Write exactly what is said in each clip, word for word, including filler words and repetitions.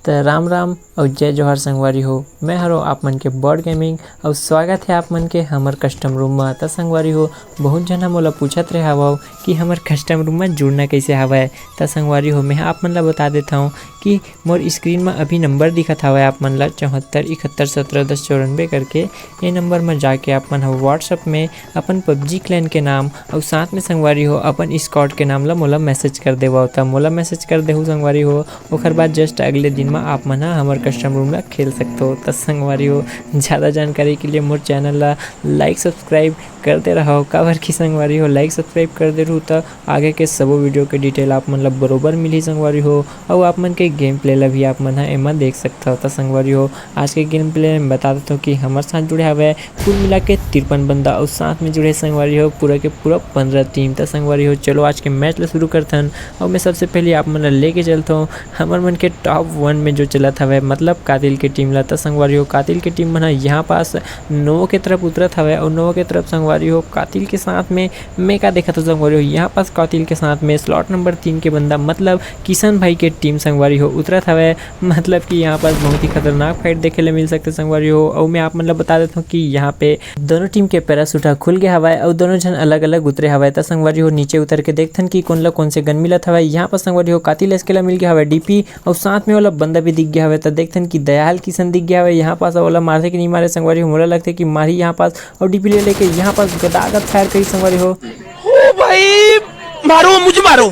त राम राम अउ जय जोहार संगवारी हो, मैं हरो आप मन के बॉड गेमिंग अउ स्वागत हे आप मन के हमर कस्टम रूम म। त संगवारी हो, बहुत झन ह मोला पूछत रहे हवव कि हमर कस्टम रूम म जुड़ना कइसे हवय। त संगवारी हो, मैं आप मन ला बता देत हव कि मोर स्क्रीन म अभी नंबर दिखत हवय आप मन ला, चौहत्तर इकहत्तर सत्रह दस चौरानबे करके। ये नंबर म जाके आप मन ह WhatsApp में अपन PUBG क्लैन के नाम अउ साथ में संगवारी हो अपन स्क्वाड के नाम ला मोला मैसेज कर देवव। त मोला मैसेज कर देहू संगवारी हो, ओखर बाद जस्ट अगले दिन म आप मन ह हमर कस्टम रूम ला खेल सकथो। त संगवारी हो, ज़्यादा जानकारी के लिए मोर चैनल ला लाइक सब्सक्राइब करते रहव, काबर कि संगवारी हो लाइक सब्सक्राइब कर दे रहू त आगे के सबो वीडियो के डिटेल आप मन ला बरोबर मिलही संगवारी हो, अउ आप मन के गेम प्ले ला भी आप मन ह एमा देख सकथव। त संगवारी हो, आज के गेम प्ले में बता देथव कि हमर साथ जुड़े हवय कुल मिला के तिरपन बंदा अउ साथ में जुड़े संगवारी हो पूरा के पूरा पंद्रह टीम। त संगवारी हो, चलो आज के मैच ला शुरू करथन अउ मैं सबसे पहले आप मन ला लेके चलथव हमर मन के टॉप वन में जो चलत हवय, मतलब कातिल के टीम ला। त संगवारी हो, कातिल के टीम मन ह यहाँ पास नोवा के तरफ उतरत हवय अउ नोवा के तरफ संगवारी हो कातिल के साथ में मैं का देखत हव संगवारी हो, यहाँ पास कातिल के साथ में स्लॉट नंबर तीन के बंदा मतलब किशन भाई के टीम संगवारी हो उतरत हवय। मतलब कि यहाँ पास बहुत ही खतरनाक फाइट देखे ले मिल सकथे संगवारी हो। अउ मैं आप मन ला बता देथव कि यहाँ पे दोनों टीम के पैराशूट ह खुल गया हवय अउ दोनों झन अलग-अलग उतरे हवय। त संगवारी हो, नीचे उतर के देखथन कि कोन ला कोन से गन मिलत हवय। यहाँ पास संगवारी हो कातिल एसके ला मिल गया हवय डीपी अउ साथ में ओला बंदा भी दिख गया हवय। त देखथन कि दयाल किशन दिख गया हवय यहाँ पास, ओला मारथे कि नहीं मारे संगवारी हो, मोला लगथे कि मारही यहाँ पास। अउ डीपी ले लेके यहाँ पास गदागद फायर करी संगवारी हो। ओ भाई, मारो, मुझे मारो।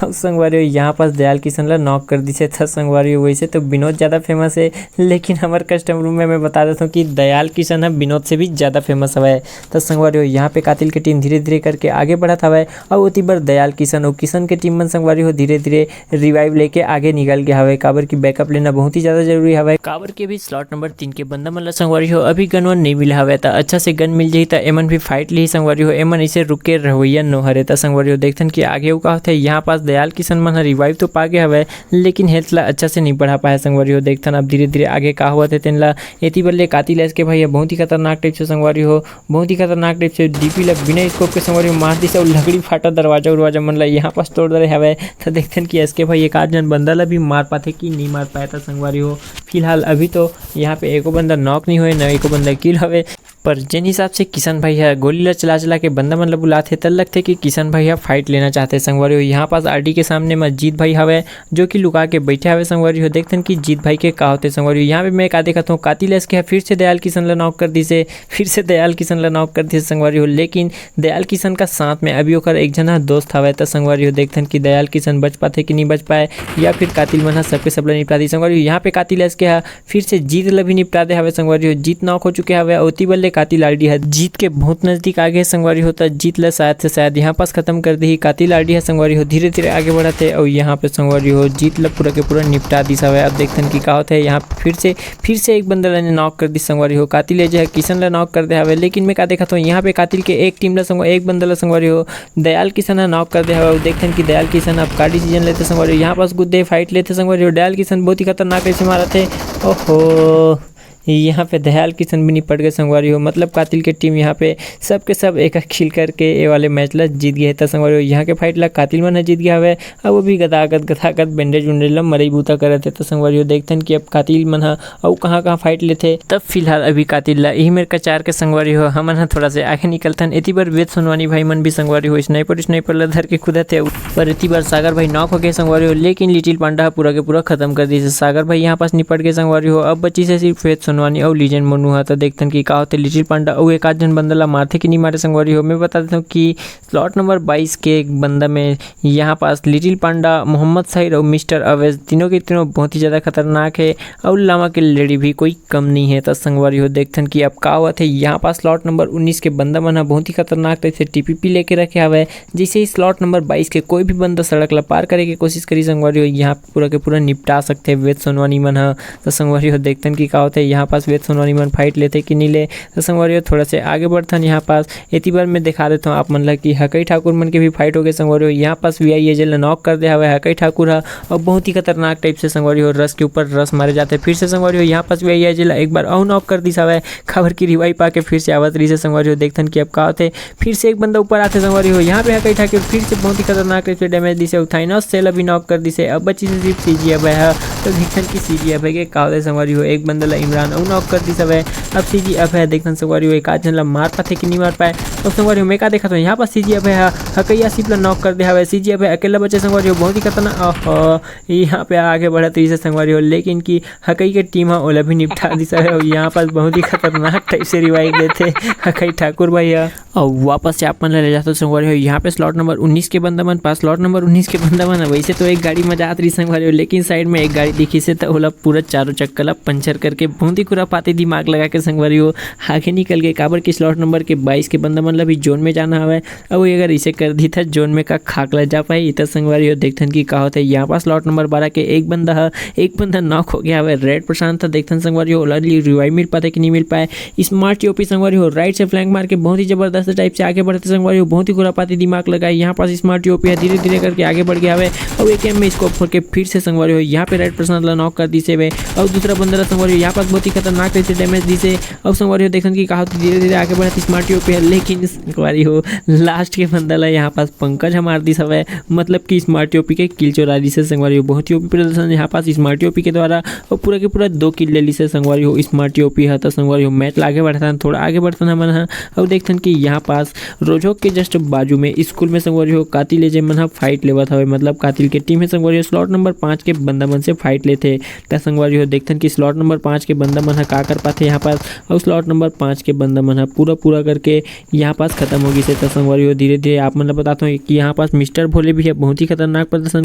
अउ संगवारी हो, यहाँ पास दयाल किशन ला नॉक कर दिसे। त संगवारी हो, वैसे तो विनोद ज़्यादा फेमस है, लेकिन हमर कस्टम रूम में मैं बता देता हूँ कि दयाल किशन ह विनोद से भी ज़्यादा फेमस हवय। त संगवारी हो, यहाँ पे कातिल के टीम धीरे-धीरे करके आगे बढ़त हवय, अउ ओती बर दयाल किशन अउ किशन के टीम मन संगवारी हो धीरे-धीरे रिवाइव लेके आगे निकल गए हवय, काबर कि बैकअप लेना बहुत ही ज़्यादा जरूरी हवय। काबर कि अभी स्लॉट नंबर तीन के बंदा मन ला संगवारी हो अभी गन वन नहीं मिला हवय, त अच्छा से गन मिल जाही त एमन भी फाइट लिही संगवारी हो। एमन इसे रुक के रवैया नो हरे। त संगवारी हो, देखथन कि आगे अउ का होथे। यहाँ पास दयाल किशन मन ह रिवाइव तो पा गए हवय, लेकिन हेल्थ ला अच्छा से नहीं बढ़ा पाए संगवारी हो। देखथन अब धीरे-धीरे आगे का होवत हे तेन ला। एती बर ले कातिल एसके भाई ह बहुत ही खतरनाक टाइप से संगवारी हो, बहुत ही खतरनाक टाइप से डीपी ला बिना स्कोप के संगवारी हो मार दिस अउ लकड़ी फाटा दरवाजा उरवाजा मन ला यहाँ पास तोड़ डरे हवय। त देखथन कि एसके भाई एक आध झन बंदा ला भी मार पाथे कि नहीं मार पाए। त संगवारी हो, फिलहाल अभी तो यहाँ पे एको बंदा नॉक नहीं होए, न एको बंदा किल हवे। पर जेन हिसाब से किशन भाई ह गोली ला चला चला के बंदा मन ला बुलाथे, त लगथे कि किशन भाई ह फाइट लेना चाहथे संगवारी हो। यहाँ पास आरडी के सामने म जीत भाई हवय, जो कि लुका के बैठे हवे संगवारी हो। देखथन कि जीत भाई के का होथे संगवारी हो। यहाँ पे मैं का देखत हूँ, कातिल एसके ह फिर से दयाल किशन ला नॉक कर दिसे, फिर से दयाल किशन ला नॉक कर दिसे संगवारी हो। लेकिन दयाल किशन का साथ में अभी ओकर एक झन ह दोस्त हवय, त संगवारी हो देखथन कि दयाल किशन बच पाथे कि नहीं बच पाए, या फिर कातिल मन ह सबके सब ला निपटा दी संगवारी हो। यहाँ पे कातिल एसके ह फिर से जीत ला भी निपटा दे हवे संगवारी हो। जीत नॉक हो चुके हवे, ओती बर ले कातिल आरडी ह जीत के बहुत नजदीक आ गए संगवारी हो। त जीत ला शायद से शायद यहाँ पास खत्म कर दिही कातिल आरडी ह संगवारी हो। धीरे धीरे आगे बढ़त हे अउ यहाँ पे संगवारी हो जीत ला पूरा के पूरा निपटा दिस हवे। अब देखथन कि का होथे। यहाँ पे फिर से फिर से एक बंदा ला नॉक कर दिस संगवारी हो। कातिल एजे ह किशन ला नॉक कर दे हवे, लेकिन मैं का देखत हूँ यहाँ पे कातिल के एक टीम ला संगवा-, एक बंदा ला संगवारी हो दयाल किशन ह नॉक कर दे हवे। अउ देखथन कि दयाल किशन अब का डिसीजन लेथे संगवारी हो। यहाँ पास गुद्दे फाइट लेथे संगवारी हो। दयाल किशन बहुत ही खतरनाक ऐसे मारत हे। ओहो, यहाँ पे दयाल किशन भी निपट गए संगवारी हो। मतलब कातिल के टीम यहाँ पे सबके सब एक किल करके ये वाले मैच ला जीत गए। त संगवारी हो, यहाँ के फाइट ला कातिल मन ह जीत गया हवे। अब वो भी गदागद गदागद बैंडेज उंडेज ला मरई बूता करत हे। त संगवारी हो, देखथन कि अब कातिल मन ह अउ कहाँ कहाँ फाइट लेथे। तब फिलहाल अभी कातिल ला इही मेर कचार के संगवारी हो, हमन ह थोड़ा से आगे निकलथन। एती बर वेद सोनवानी भाई मन भी संगवारी हो स्नाइपर स्नाइपर ला धर के कूदत हे। पर एती बर सागर भाई नॉक हो गए संगवारी हो, लेकिन लिटिल पांडा ह पूरा के पूरा खत्म कर दिस। सागर भाई यहाँ पास निपट गए संगवारी हो। अब बची से सिर्फ वेद सोनवानी अउ लीजेंड मोनू ह। त देखथन कि का होथे, लिटिल पांडा अउ एक आध झन बंदा ला मारथे कि नहीं मारे संगवारी हो। मैं बता देता हूँ कि स्लॉट नंबर बाईस के एक बंदा में यहाँ पास लिटिल पांडा, मोहम्मद साहिर अउ मिस्टर अवैज तीनों के तीनों बहुत ही ज़्यादा खतरनाक है। अउ लामा के लेडी भी कोई कम नहीं है। त संगवारी हो, देखथन कि अब का होवत है। यहाँ पास स्लॉट नंबर उन्नीस के बंदा मन ह बहुत ही खतरनाक टाइप से टीपीपी लेके रखे हवय। जैसे ही स्लॉट नंबर बाईस के कोई भी बंदा सड़क ला पार करे के कोशिश करी संगवारी हो, यहाँ पूरा के पूरा निपटा सकथे वेद सोनवानी मन ह। त संगवारी हो, देखथन कि का होथे। यहाँ पास वेद सोनवानी मन फाइट लेथे कि नहीं ले। त संगवारी हो, थोड़ा से आगे बढ़थन। यहाँ पास एती बर मैं दिखा देता हूँ आप मन ला कि हकई ठाकुर मन के भी फाइट हो गए संगवारी हो। यहाँ पास वी आई ए जे ला नॉक कर दे हवय हकई ठाकुर ह, और बहुत ही खतरनाक टाइप से संगवारी हो रस के ऊपर रस मारे जाते। फिर से संगवारी हो, यहाँ पास वी आई ए जे ला एक बार अउ नॉक कर दिस हवय, काबर कि रिवाइव पाके फिर से आवत रहिस हे संगवारी हो। देखथन कि अब का होथे। फिर से एक बंदा ऊपर आथे संगवारी हो। यहाँ पे हकई ठाकुर फिर से बहुत ही खतरनाक टाइप से डैमेज दिसे, अउ थाइनोस सेल अभी नॉक कर दिसे। अब बची से सिर्फ सीजी अभय ह, तो देखथन कि सीजी अभय के का होथे संगवारी हो, एक बंदा ला इमरान अउ नॉक कर दिस हवय। अब सीजी अभय देखथन संगवारी हो, एक आध झन ला मार पाथे कि नहीं मार पाए। तो संगवारी हो, मैं का देखत हूँ, यहाँ पास सीजी अभय ह हकई आसिफ ला नॉक कर दे हवय। सीजी अभय अकेला बचे संगवारी हो, बहुत ही खतरनाक। ओहो, यहाँ पे आगे बढ़त रहिस हे संगवारी हो, लेकिन कि हकई के टीम ह ओला भी निपटा दिस हवय। अउ यहाँ पास बहुत ही खतरनाक टाइप से रिवाइव देथे हकई ठाकुर भाई ह। अउ वापस से आप मन ला ले जाथों संगवारी हो, यहाँ पे स्लॉट नंबर उन्नीस के बंदा मन पास। स्लॉट नंबर उन्नीस के बंदा मन ह वैसे तो एक गाड़ी में जात रही संगवारी हो, लेकिन साइड में एक गाड़ी दिखिस हे, त ओला पूरा चारों चक्का ला पंचर करके बहुत ही खुरापाती दिमाग लगा के संगवारी हो आगे निकल गए। काबर कि स्लॉट नंबर के बाईस के बंदा मन ला भी जोन में जाना हवय। अउ अगर इसे कर दी था जोन में का खाक ला जा पाई, त संगवारी हो देखथन कि का होथे। यहाँ पास स्लॉट नंबर बारह के एक बंदा ह, एक बंदा नॉक हो गया हवय। रेड प्रशांत ह, देखथन संगवारी हो, ओला रिवाइव मिल पाथे कि नहीं मिल पाए। स्मार्ट यूपी संगवारी हो राइट से फ्लैंक मार के बहुत ही जबरदस्त टाइप से आगे बढ़थे संगवारी हो, बहुत ही खुरापाती दिमाग लगाए। यहाँ पास स्मार्ट यूपी ह धीरे धीरे करके आगे बढ़ गया हवय। अउ एकेएम में स्कोप होके फिर से संगवारी हो यहाँ पे रेड प्रशांत ला नॉक कर दिस हवय। अउ दूसरा बंदा ला संगवारी हो यहाँ पास बहुत ही खतरनाक टाइप से डैमेज दिस हे। अब संगवारी हो देखथन कि का होथे, धीरे धीरे आगे बढ़त स्मार्ट यूपी ह, लेकिन संगवारी हो लास्ट के बंदा ला यहाँ पास पंकज ह मार दिस हवय। मतलब कि स्मार्ट यूपी के किल चोरा दिस हे संगवारी हो। बहुत ही ओपी प्रदर्शन यहाँ पास स्मार्ट यूपी के द्वारा, अउ पूरा के पूरा दो किल ले लिस हे संगवारी हो स्मार्ट यूपी ह। त संगवारी हो मैच ला आगे बढ़थन, थोड़ा आगे बढ़थन हमन ह। अउ देखथन कि यहाँ पास रोजोक के जस्ट बाजू में स्कूल में संगवारी हो कातिल ए जे मन ह फाइट लेवत हवे, मतलब कातिल के टीम हे संगवारी हो, स्लॉट नंबर पाँच के बंदा मन से फाइट लेथे। त संगवारी हो देखथन कि स्लॉट नंबर पाँच के बंदा मन ह का कर पाथे यहाँ पास, अउ स्लॉट नंबर पाँच के बंदा मन ह पूरा पूरा करके यहाँ पास खत्म हो गिस हे। त संगवारी हो धीरे धीरे आप मन ल बताथों कि यहाँ पास मिस्टर भोले भी ह बहुत ही खतरनाक प्रदर्शन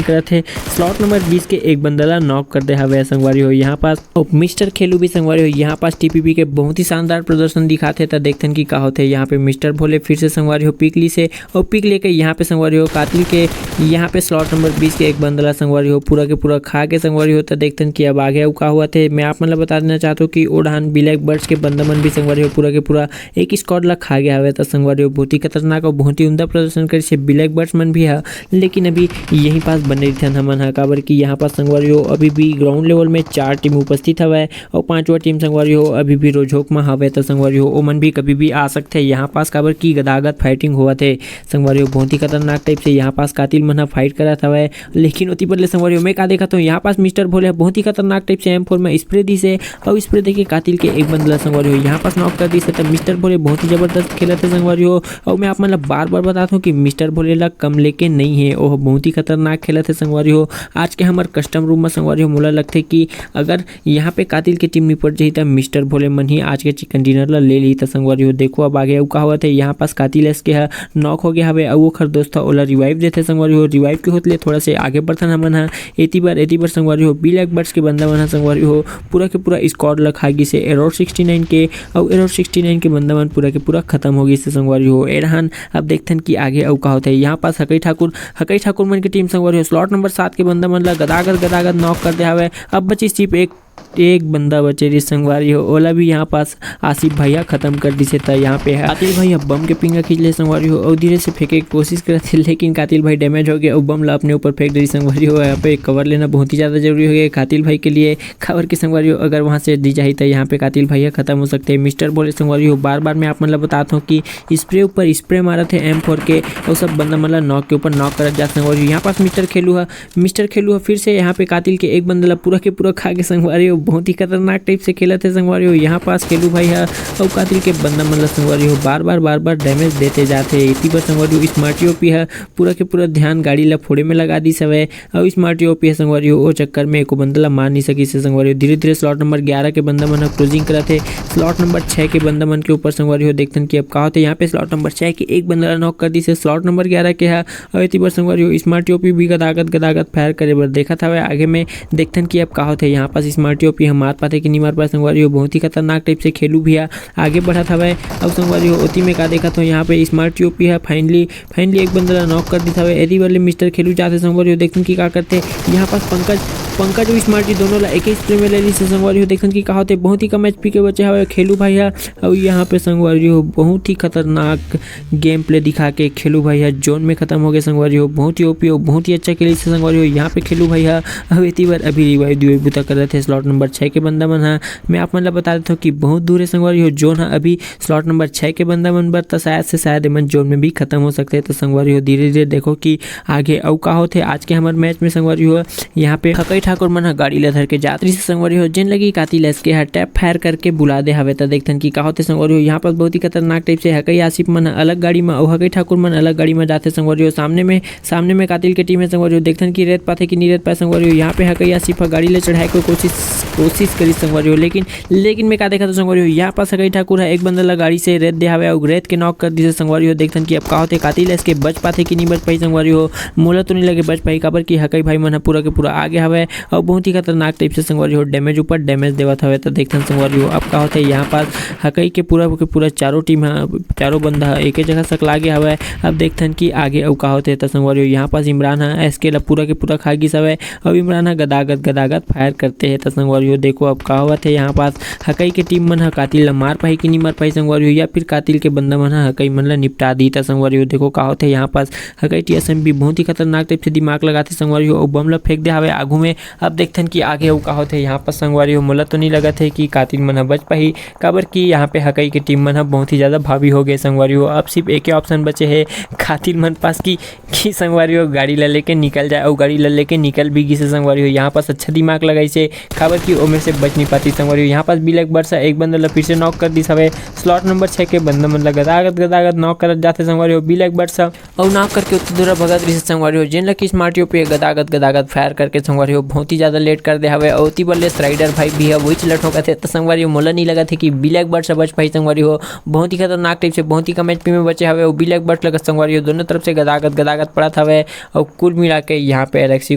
करत हे। स्लॉट नंबर बीस के एक बंदा ला नॉक कर दे हवे संगवारी हो यहाँ पास। अउ मिस्टर खेलू भी संगवारी हो यहाँ पास टीपीपी के बहुत ही शानदार प्रदर्शन दिखाथे। त देखथन कि का होथे। यहाँ पे मिस्टर भोले फिर से संगवारी हो पिक लिस हे, अउ पिक लेके यहाँ पे संगवारी हो कातिल के यहाँ पे स्लॉट नंबर बीस के एक बंदा ला संगवारी हो पूरा के पूरा खा के संगवारी हो। त देखथन कि अब आगे अउ का होवत हे। मैं आप मन ल बता देना चाहत हूँ कि ओ डहान ब्लैक बर्ड्स के बंदा मन भी संगवारी हो पूरा के पूरा एक स्क्वाड ला खा गया हवे। त संगवारी हो बहुत ही खतरनाक अउ बहुत ही उमदा प्रदर्शन करिस हे ब्लैक बर्ड्स मन भी ह, लेकिन अभी यहीं पास बने रहिथन हमन ह, काबर कि यहाँ पास संगवारी हो अभी भी ग्राउंड लेवल में चार टीम उपस्थित हवय अउ पांचवा टीम संगवारी हो अभी भी रोजोक म हवय। त संगवारी हो ओमन भी कभी भी आ सकथे यहाँ पास, काबर कि गदागद फाइटिंग होवत हे। संगवारी हो बहुत ही खतरनाक टाइप से यहाँ पास कातिल मन ह फाइट करत हवय, लेकिन ओती बर ले संगवारी हो मैं का देखत हूँ, यहाँ पास मिस्टर भोले ह बहुत ही खतरनाक टाइप से एम फोर में स्प्रे दिस हे, अउ स्प्रे देके कातिल के एक बंदा ला संगवारी हो यहाँ पास नॉक कर दिस हे। त मिस्टर भोले बहुत ही जबरदस्त खेलत हे संगवारी हो, अउ मैं आप मन ला बार बार बतात हूँ कि मिस्टर भोले ला कम लेके नहीं हे, ओह बहुत ही खतरनाक खेलत हे संगवारी हो। आज के हमर कस्टम रूम में संगवारी हो मोला लगथे कि अगर यहाँ पे कातिल के टीम निपट जाही त मिस्टर भोले मन ही आज के चिकन डिनर ला ले ली। त संगवारी हो देखो अब आगे अउ का होवत हे। यहाँ पास कातिल एस के ह नॉक हो गया हवे, अउ ओखर दोस्त ह ओला रिवाइव देथे संगवारी हो। रिवाइव के होत ले थोड़ा से आगे बढ़थन हमन ह। एती बर, एती बर संगवारी हो ब्लैक बर्ड्स के बंदा मन ह संगवारी हो पूरा के पूरा स्क्वाड ला खा गिस हे एरोर सिक्सटी नाइन के, अउ एरोर सिक्सटी नाइन के बंदा मन पूरा के पूरा खत्म हो गिस हे संगवारी हो। ए डहान अब देखथन कि आगे अउ का होथे। यहाँ पास हकई ठाकुर, हकई ठाकुर मन के टीम संगवारी हो स्लॉट नंबर सात के बंदा मन ला गदागद गदागद नॉक कर दे हवे। अब बचिस सिर्फ एक, एक बंदा बचे रहिस संगवारी हो, ओला भी यहाँ पास आसिफ भैया खत्म कर दिस हे। त यहाँ पे ह कातिल भैया बम के पिंगा खींच ले संगवारी हो, अउ धीरे से फेंके के कोशिश करत हे, लेकिन कातिल भाई डैमेज हो गया अउ बम ला अपने ऊपर फेंक दे रहिस संगवारी हो। यहाँ पे कवर लेना बहुत ही ज्यादा जरूरी हो गया कातिल भाई के लिए, काबर के संगवारी हो अगर वहाँ से दी जाही त यहाँ पे कातिल भैया खत्म हो सकथे। मिस्टर भोले संगवारी हो बार बार मैं आप मन ला बतात हूँ कि स्प्रे ऊपर स्प्रे मारत हे एम फोर के, अउ सब बंदा मन ला नॉक के ऊपर नॉक करत जात संगवारी हो। यहाँ पास मिस्टर खेलू ह, मिस्टर खेलू ह फिर से यहाँ पे कातिल के एक बंदा ला पूरा के पूरा खा के संगवारी हो, बहुत ही खतरनाक टाइप से खेलत हे संगवारी हो। यहाँ पास खेलू भाई ह अउ कातिल के बंदा मन ला संगवारी हो बार बार, बार बार डैमेज देते जात हे। एती बर संगवारी हो स्मार्ट यूपी ह पूरा के पूरा ध्यान गाड़ी ला फोड़े में लगा दिस हवय, अउ स्मार्ट यूपी ह संगवारी हो ओ चक्कर में एको बंदा ला मार नहीं सकिस हे संगवारी हो। धीरे धीरे स्लॉट नंबर ग्यारह के बंदा मन ह क्लोजिंग करत हे स्लॉट नंबर छः के बंदा मन के ऊपर संगवारी हो। देखथन कि अब का होथे। यहाँ पे स्लॉट नंबर छः के एक बंदा ला नॉक कर दिस हे स्लॉट नंबर ग्यारह के ह। अउ एती बर संगवारी हो स्मार्ट यूपी भी गदागद गदागद फायर करे बर देखत हवय। आगे में देखथन कि अब का होथे। यहाँ पास स्मार्ट यूपी ह मार पाथे कि नहीं मार पाए संगवारी हो। बहुत ही खतरनाक टाइप से खेलू भैया आगे बढ़त हवय। अब संगवारी हो ओती में का देखत हो, यहाँ पे स्मार्ट यूपी ह फाइनली, फाइनली एक बंदा ला नॉक कर दिस हवय। एती बर ले मिस्टर खेलू जाथे संगवारी हो, देखथन कि का करथे। यहाँ पास पंकज, पंकज अउ स्मार्ट यूपी दोनों ला एक ही स्प्रे में ले लिस हे संगवारी हो, देखथन कि का होथे। बहुत ही कम एचपी के बचे हवय खेलू भाई ह। अउ यहाँ पे संगवारी हो बहुत ही खतरनाक गेम प्ले दिखा के खेलू भाई ह जोन में खत्म हो गए संगवारी हो। बहुत ही ओपी हो, बहुत ही अच्छा खेलिस हे संगवारी हो। यहाँ पे खेलू भाई ह अउ एती बर अभी रिवाइव दिवे बुता करत हे स्लॉट नंबर छः के बंदा मन ह। मैं आप मन ला बता देथव कि बहुत दूर हे संगवारी हो, जोन ह अभी स्लॉट नंबर छः के बंदा मन बर, त शायद से शायद एमन जोन में भी खत्म हो सकथे। त संगवारी हो धीरे धीरे देखो कि आगे अउ का होथे आज के हमर मैच में संगवारी हो। यहाँ पे हकई ठाकुर मन ह गाड़ी ला धर के जात रहिस हे संगवारी हो, जेन लगी कातिल एसके ह टैप फायर करके बुला दे हवे। त देखथन कि का होथे संगवारी हो, यहाँ पास बहुत ही खतरनाक टाइप से हकई आसिफ मन ह अलग गाड़ी म अउ हकई ठाकुर मन अलग गाड़ी म जाथे संगवारी हो। सामने में, सामने में कातिल के टीम हे संगवारी हो। देखथन कि रेत पाथे कि नहीं रेत पाए संगवारी हो। यहाँ पे हकई आसिफ ह गाड़ी ला चढ़ाए के कोशिश, कोशिश करिस संगवारी हो, लेकिन, लेकिन मैं का देखा तो संगवारी हो, यहाँ पास हकई ठाकुर ह एक बंदा ला गाड़ी से रेत दे हवे अउ रेत के नॉक कर दिस संगवारी हो। देखथन कि अब का होथे, कातिल एसके बच पाथे कि नहीं बच पाही संगवारी हो। मोला तो नहीं लगे बच पाही, काबर कि हकई भाई मन ह पूरा के पूरा आगे हवे। अउ बहुत ही खतरनाक टाइप से संगवारी हो डैमेज ऊपर डैमेज देवत हवे। त देखथन संगवारी हो अब का होथे, यहाँ पास हकई के पूरा के पूरा चारों टीम ह, चारों बंदा ह एके जगह सकला गे हवे। अब देखथन कि आगे अउ का होथे। त संगवारी हो यहाँ पास इमरान ह एसके ला पूरा के पूरा खा गिस हवे। अउ इमरान ह गदागद गदागद फायर करते हे। त संगवारी हो देखो अब का होवत हे, यहाँ पास हकई के टीम मन ह कातिल ला मार पाही कि नहीं मार पाही संगवारी हो, या फिर कातिल के बंदा मन ह हकई मन ला निपटा दी। त संगवारी हो देखो का होथे, यहाँ पास हकई टीएसएम भी बहुत ही खतरनाक टाइप से दिमाग लगाथे संगवारी हो, अउ बम ला फेंक दे हवे आगू में। अब देखथन कि आगे अउ का होथे। यहाँ पर संगवारी हो मोला तो नहीं लगत हे कि कातिल मन ह बच पाही, काबर कि यहाँ पे हकई के टीम मन ह बहुत ही ज्यादा भावी हो गए संगवारी हो। अब सिर्फ एके ऑप्शन बचे हे कातिल मन पास कि, कि संगवारी हो गाड़ी ला लेके निकल जाए, अउ गाड़ी ला लेके निकल भी गिसे संगवारी हो। यहाँ पास अच्छा दिमाग लगाइसे, काबर कि ओमे से बच नहीं पाती संगवारी हो। यहाँ पास ब्लैक बर्ड्स ह एक बंदा ला फिर से नॉक कर दिस हवे। स्लॉट नंबर छः के बंदा मन ला गदागद गदागद नॉक करत जाथे संगवारी हो ब्लैक बर्ड्स ह। अउ नॉक करके उत्तर दूरा भगत रहिस संगवारी हो, जेन ला कि स्मार्ट यूपी गदागद गदागद फायर करके संगवारी हो बहुत ही ज्यादा लेट कर दे हवे। अउ ओती बर ले स्ट्राइडर भाई भी ह वही चला ठोकत हे। त संगवारी हो मोला नहीं लगत हे कि ब्लैक बर्ड्स ह बच पाही संगवारी हो, बहुत ही खतरनाक टाइप से बहुत ही कम एचपी में बचे हवे। अउ ब्लैक बर्ड्स लगत संगवारी हो दोनों तरफ से गदागद गदागद पड़त हवे। अउ कुल मिला के यहाँ पे एलेक्सी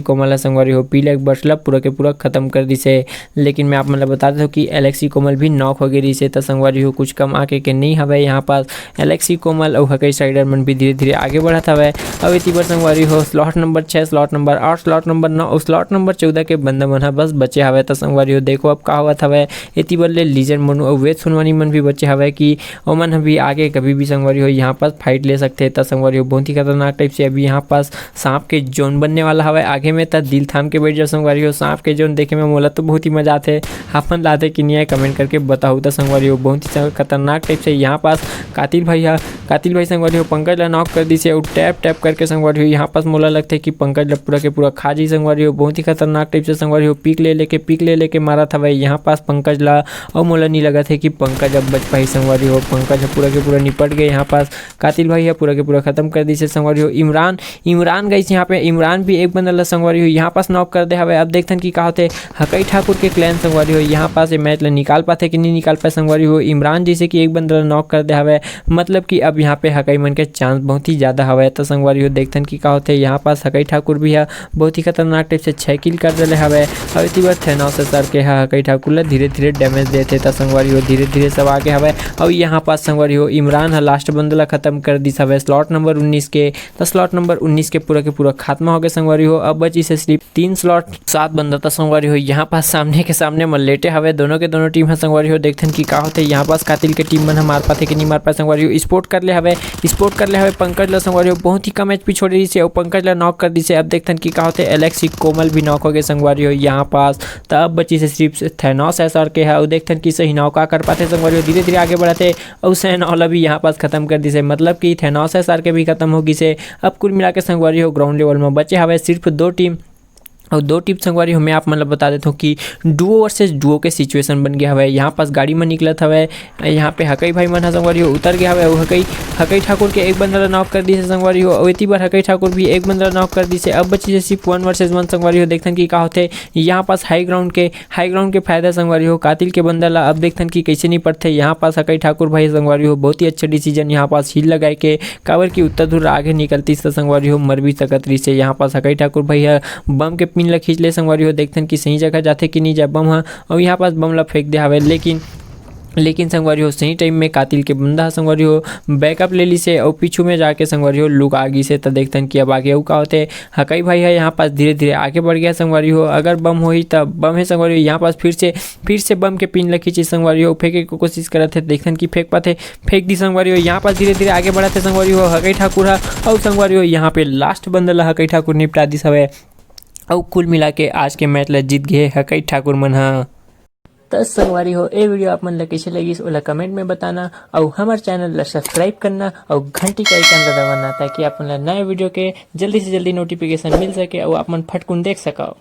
कोमल ह संगवारी हो ब्लैक बर्ड्स ला पूरा के पूरा खत्म कर दिसे। लेकिन मैं आप मन ला बता देथव कि एलेक्सी कोमल भी नॉक हो गए रहिसे। त संगवारी हो कुछ कम आके के नहीं हवे। यहाँ पास एलेक्सी कोमल अउ हकई स्ट्राइडर मन भी धीरे-धीरे आगे बढ़त हवय। अउ एती बर संगवारी हो, स्लॉट नंबर छह, स्लॉट नंबर आठ, स्लॉट नंबर नौ अउ स्लॉट नंबर चौदह के बंदा मन ह बस बचे हवय। त संगवारी हो, देखो अब का होवत हवय। एती बर ले लीजेंड मनु अउ वेद सोनवानी मन भी बचे हवय कि ओमन ह भी आगे कभी भी संगवारी हो यहाँ पास फाइट ले सकथे। त संगवारी हो, बहुत ही खतरनाक टाइप से अभी यहाँ पास सांप के जोन बनने वाला हवय आगे में। त दिल थाम के बैठ जाओ संगवारी हो, सांप के जोन देखे में मोला तो बहुत ही मजा आथे। अपन ला आथे कि नहीं आए, कमेंट करके बताओ। त संगवारी हो, बहुत ही खतरनाक टाइप से यहाँ पास कातिल भाई ह, कातिल भाई संगवारी हो, पंकज ला नॉक कर दिसे अउ टैप टैप करके संगवारी हो, यहाँ पास मोला लगथे कि पंकज ला पूरा के पूरा खा जी संगवारी हो। बहुत ही खतरनाक टाइप से संगवारी हो, पिक ले लेके, पिक ले लेके मारत हवय यहाँ पास पंकज ला। अउ मोला नहीं लगत हे कि पंकज अब बच पाही संगवारी हो, पंकज ह पूरा के पूरा निपट गए यहाँ पास। कातिल भाई ह पूरा के पूरा खत्म कर दिसे संगवारी हो। इमरान, इमरान गइस यहाँ पे, इमरान भी एक बंदा ला संगवारी हो यहाँ पास नॉक कर दे हवय। अब देखथन कि का होथे, हकई ठाकुर के क्लैन संगवारी हो यहाँ पास ये मैच ला निकाल पाथे कि नहीं निकाल पाए संगवारी हो। इमरान जैसे कि एक बंदा ला नॉक कर दे हवय, मतलब कि अब यहाँ पे हकई मन के चांस बहुत ही ज्यादा हवय। त संगवारी हो, देखथन कि का होथे। यहाँ पास हकई ठाकुर भी ह बहुत ही खतरनाक टाइप से छह किल कर देले हवय। अउ एती बर थेनोस एसआरके ह हकई ठाकुर ला धीरे धीरे डैमेज देथे। त संगवारी हो, धीरे धीरे सब आगे हवय। अउ यहाँ पास संगवारी हो, इमरान ह लास्ट बंदा ला खत्म कर दिस हवय स्लॉट नंबर उन्नीस के। त स्लॉट नंबर उन्नीस के पूरा के पूरा खात्मा हो गए संगवारी हो। अब बचिस हे सिर्फ तीन स्लॉट, सात बंदा। त संगवारी हो, यहाँ पास सामने के सामने म लेटे हवे दोनों के दोनों टीम ह संगवारी हो। देखथन कि का होथे, यहाँ पास कातिल के टीम मन ह मार पाथे कि नहीं मार पाए संगवारी हो। स्पोर्ट कर ले हवे, स्पोर्ट कर ले हवे पंकज ला संगवारी हो। बहुत ही कम एचपी छोड़े रहिसे अउ पंकज ला नॉक कर दिसे। अब देखथन कि का होथे, एलेक्सी कोमल भी नॉक हो गए संगवारी हो यहाँ पास। त अब बचिस हे सिर्फ थेनोस एसआरके ह। अउ देखथन कि सही नाव का कर पाथे संगवारी हो। धीरे धीरे आगे बढ़ाथे अउ सैन वाला भी यहाँ पास खत्म कर दिसे, मतलब कि थेनोस एसआरके भी खत्म हो गिसे। अब कुल मिला के संगवारी हो, ग्राउंड लेवल में बचे हवे सिर्फ दो टीम। अउ दो टीम संगवारी हो, मैं आप मन ल बता देथव कि डुओ वर्सेस डुओ के सिचुएशन बन गया हवे। यहाँ पास गाड़ी में निकलत हवे, यहाँ पे हकई भाई मन ह संगवारी हो उतर गया हवे। अउ हकई, हकई ठाकुर के एक बंदा ला नॉक कर दिसे संगवारी हो। अउ एती बर हकई ठाकुर भी एक बंदा ला नॉक कर दिसे। अब बचिस हे सिर्फ वन वर्सेस वन संगवारी हो। देखथन कि का होथे यहाँ पास हाई ग्राउंड के, हाई ग्राउंड के फायदा संगवारी हो। कातिल के बंदा ला अब देखथन कि कैसे निपटथे। यहाँ पास हकई ठाकुर भाई संगवारी हो, बहुत ही अच्छा डिसीजन यहाँ पास हील लगाए के, काबर कि उत्तर धुर आगे निकलतिस त संगवारी हो मर भी सकत रहिसे। यहाँ पास हकई ठाकुर भाई ह बम के पिन ला खींच ले संगवारी हो। देखथन कि सही जगह जाथे कि नहीं जाए बम ह। अउ यहाँ पास बम ला फेंक दे हवे, लेकिन, लेकिन संगवारी हो, सही टाइम में कातिल के बंदा ह संगवारी हो बैकअप ले लिसे अउ पीछू में जाके संगवारी हो लुका गिसे। त देखथन कि अब आगे अउ का होथे। हकई भाई ह यहाँ पास धीरे धीरे आगे बढ़ गया संगवारी हो। अगर बम होही त बम हे संगवारी हो, यहाँ पास फिर से, फिर से बम के पिन ला खींचे संगवारी हो, फेंके के कोशिश करत हे। देखथन कि फेंक पाथे, फेंक दी संगवारी हो। यहाँ पास धीरे धीरे आगे बढ़त हे संगवारी हो हकई ठाकुर ह। अउ संगवारी हो, यहाँ पे लास्ट बंदा ला हकई ठाकुर निपटा दिस हवे। अउ कुल मिला के आज के मैच ला जीत गए हकई ठाकुर मन ह। त संगवारी हो, ए वीडियो आप मन ला कैसे लगिस, ओला कमेंट में बताना, अउ हमर चैनल ला सब्सक्राइब करना, अउ घंटी का आइकन ला दबाना, ताकि आप मन ला नया वीडियो के जल्दी से जल्दी नोटिफिकेशन मिल सके, अउ आप मन फटकुन देख सकव।